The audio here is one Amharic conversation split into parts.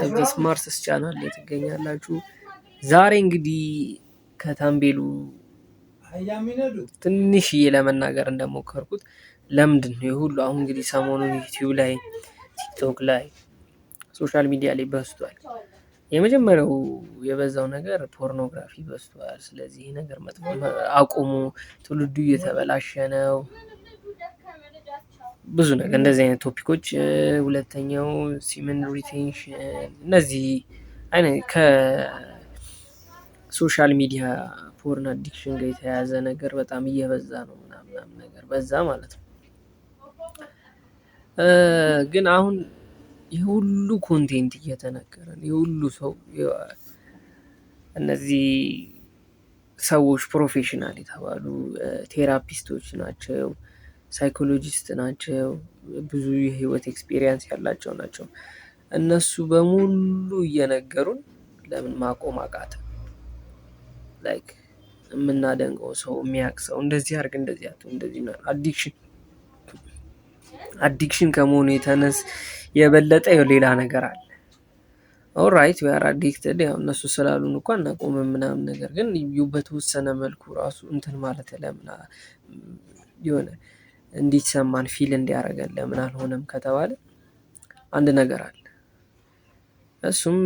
Smartest channel ላይ ትገኛላችሁ። ዛሬ እንግዲህ ከ thumbnail ኡ ትንሽዬ ለመናገር እንደሞከርኩት ለምንድን ነው የሁሉ አሁን እንግዲህ ሰሞኑን YouTube ላይ፣ TikTok ላይ፣ social media ላይ በዝቷል። የመጀመሪያው የበዛው ነገር ፖርኖግራፊ በዝቷል። ስለዚህ ይህ ነገር መጥፎ አቁሙ፣ ትውልዱ እየተበላሸ ነው። ብዙ ነገር እንደዚህ አይነት topic ኦች። ሁለተኛው semen retention፣ እነዚህ አይነት ከ social media porn addiction ጋር የተያያዘ ነገር በጣም እየበዛ ነው ምናምን ነገር በዛ ማለት ነው። ግን አሁን ይህ ሁሉ content እየተነገረን፣ ይህ ሁሉ ሰው፣ እነዚህ ሰዎች professional የተባሉ therapist ኦች ናቸው፣ psychologist ናቸው፣ ብዙ የህይወት experience ያላቸው ናቸው። እነሱ በሙሉ እየነገሩን ለምን ማቆም አቃተ? Like የምናደንቀው ሰው፣ የሚያውቅ ሰው እንደዚህ አድርግ፣ እንደዚህ አትሁን፣ እንደዚህ addiction ከመሆኑ የተነስ የበለጠ ሌላ ነገር አለ። Alright, we are addicted፣ ያው እነሱ ስላሉን እኮ አናቆምም ምናምን ነገር፣ ግን በተወሰነ መልኩ ራሱ እንትን ማለት ለምን የሆነ እንዲሰማን feel እንዲያደርገን ለምን አልሆነም ከተባለ አንድ ነገር አለ። እሱም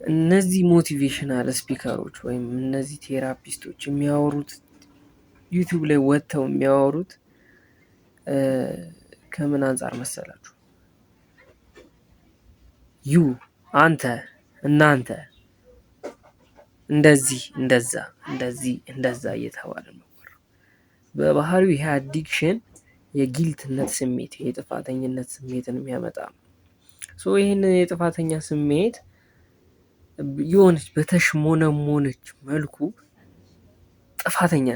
እነዚህ motivational speaker ኦች ወይም እነዚህ therapist ኦች የሚያወሩት፣ YouTube ላይ ወጥተው የሚያወሩት ከምን አንፃር መሰላችሁ? You፣ አንተ፣ እናንተ እንደዚህ እንደዛ፣ እንደዚህ እንደዛ እየተባለ ነው። በባህሪው ይሄ addiction የ guilt ነት ስሜት፣ የጥፋተኝነት ስሜትን የሚያመጣ ነው። So ይህንን የጥፋተኛ ስሜት የሆነች በተሽሞነሞነች መልኩ ጥፋተኛ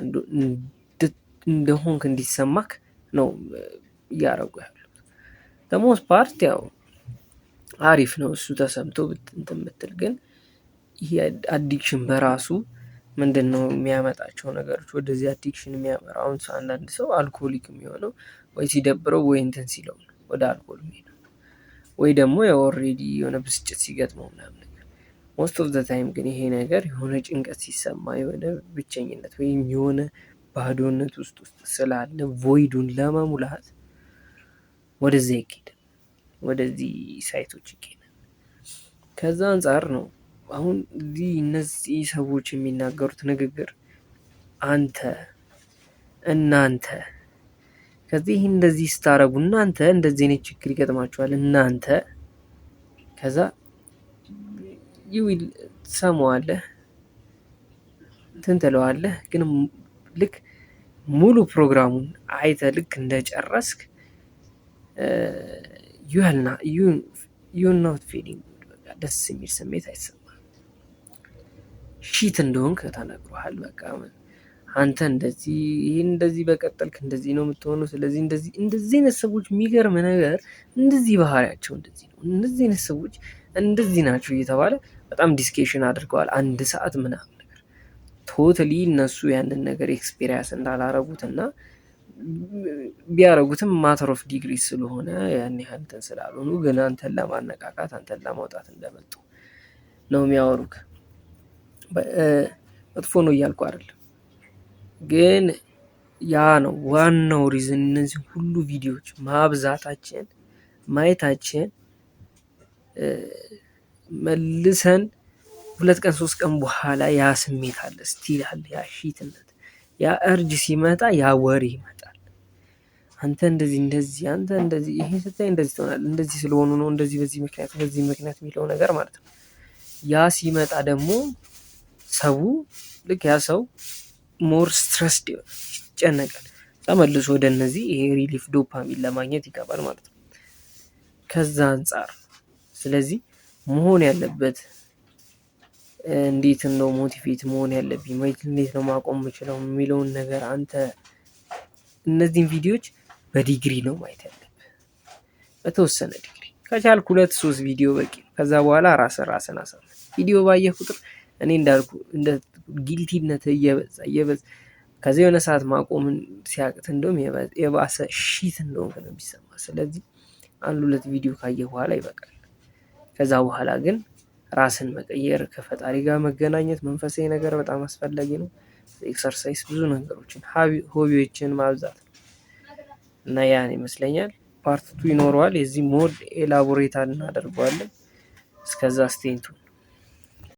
እንደሆንክ እንዲሰማክ ነው እያደረጉ ያሉት። Most part ያው አሪፍ ነው እሱ ተሰምቶ እንትን ብትል፣ ግን ይሄ addiction በራሱ ምንድነው የሚያመጣቸው ነገሮች ወደዚህ addiction የሚያመራው? አሁን አንዳንድ ሰው alcoholic የሚሆነው ወይ ሲደብረው ወይ እንትን ሲለው ነው ወደ አልኮል የሚሄደው፣ ወይ ደግሞ ያው already የሆነ ብስጭት ሲገጥመው ምናምን ነገር። Most of the time ግን ይሄ ነገር የሆነ ጭንቀት ሲሰማ፣ የሆነ ብቸኝነት ወይም የሆነ ባዶነት ውስጥ ውስጥ ስላለ void ኡን ለመሙላት ወደዚያ ይኬዳል፣ ወደዚህ site ኦች ይኬዳል። ከዛ አንፃር ነው አሁን እዚህ እነዚህ ሰዎች የሚናገሩት ንግግር አንተ፣ እናንተ፣ ከዚህ ይህ እንደዚህ ስታረጉ እናንተ እንደዚህ አይነት ችግር ይገጥማችኋል፣ እናንተ፣ ከዛ you will ትሰማዋለህ፣ እንትን ትለዋለህ፣ ግን ልክ ሙሉ ፕሮግራሙን አይተህ ልክ እንደጨረስክ you not feeling፣ በቃ ደስ የሚል ስሜት አይሰማህም። Shit እንደሆንክ ተነግሮሃል። በቃ አንተ እንደዚህ ይሄን እንደዚህ በቀጠልክ እንደዚህ ነው የምትሆነው። ስለዚህ እንደዚህ እንደዚህ አይነት ሰዎች፣ የሚገርም ነገር፣ እንደዚህ ባህሪያቸው እንደዚህ ነው፣ እንደዚህ አይነት ሰዎች እንደዚህ ናቸው እየተባለ በጣም discussion አድርገዋል። አንድ ሰዓት ምናምን ነገር totally እነሱ ያንን ነገር experience እንዳላረጉት እና ቢያረጉትም matter of degree ስለሆነ ያን ያህል እንትን ስላልሆኑ ግን አንተን ለማነቃቃት፣ አንተን ለማውጣት እንደመጡ ነው የሚያወሩክ። መጥፎ ነው እያልኩ አይደለም። ግን ያ ነው ዋናው reason። እነዚህ ሁሉ ቪዲዮዎች ማብዛታችን፣ ማየታችን መልሰን 2 ቀን 3 ቀን በኋላ ያ ስሜት አለ፣ still አለ ያ shit ነት፣ ያ urge ሲመጣ ያ ወሬ ይመጣል። አንተ እንደዚህ እንደዚህ፣ አንተ እንደዚህ፣ ይሄ ስታይ እንደዚህ ትሆናለህ፣ እንደዚህ ስለሆኑ ነው፣ እንደዚህ በዚህ ምክንያት በዚህ ምክንያት የሚለው ነገር ማለት ነው። ያ ሲመጣ ደግሞ ሰው ልክ ያ ሰው more stressed ይሆናል፣ ይጨነቃል። ተመልሶ ወደ እነዚህ ይሄ relief dopamine ለማግኘት ይገባል ማለት ነው። ከዛ አንፃር ስለዚህ መሆን ያለበት እንዴት ነው motivate መሆን ያለብኝ ወይ እንዴት ነው ማቆም የምችለው የሚለውን ነገር አንተ እነዚህን ቪዲዮዎች በዲግሪ ነው ማየት ያለብህ። በተወሰነ ዲግሪ ከቻልክ ሁለት ሶስት ቪዲዮ በቂ ነው። ከዛ በኋላ ራስን ራስን አሳምን። ቪዲዮ ባየህ ቁጥር እኔ እንዳልኩ እንደ guilty ነት እየበዛ እየበዛ ከዚህ የሆነ ሰዓት ማቆምን ሲያቅት እንደውም የባሰ shit እንደሆንክ ነው የሚሰማ። ስለዚህ አንድ ሁለት ቪዲዮ ካየህ በኋላ ይበቃል። ከዛ በኋላ ግን ራስን መቀየር፣ ከፈጣሪ ጋር መገናኘት፣ መንፈሳዊ ነገር በጣም አስፈላጊ ነው። Exercise፣ ብዙ ነገሮችን፣ hobby ዎችን ማብዛት ነው። እና ያን ይመስለኛል። Part two ይኖረዋል። የዚህ more elaborate እናደርገዋለን። እስከዛ stay tuned.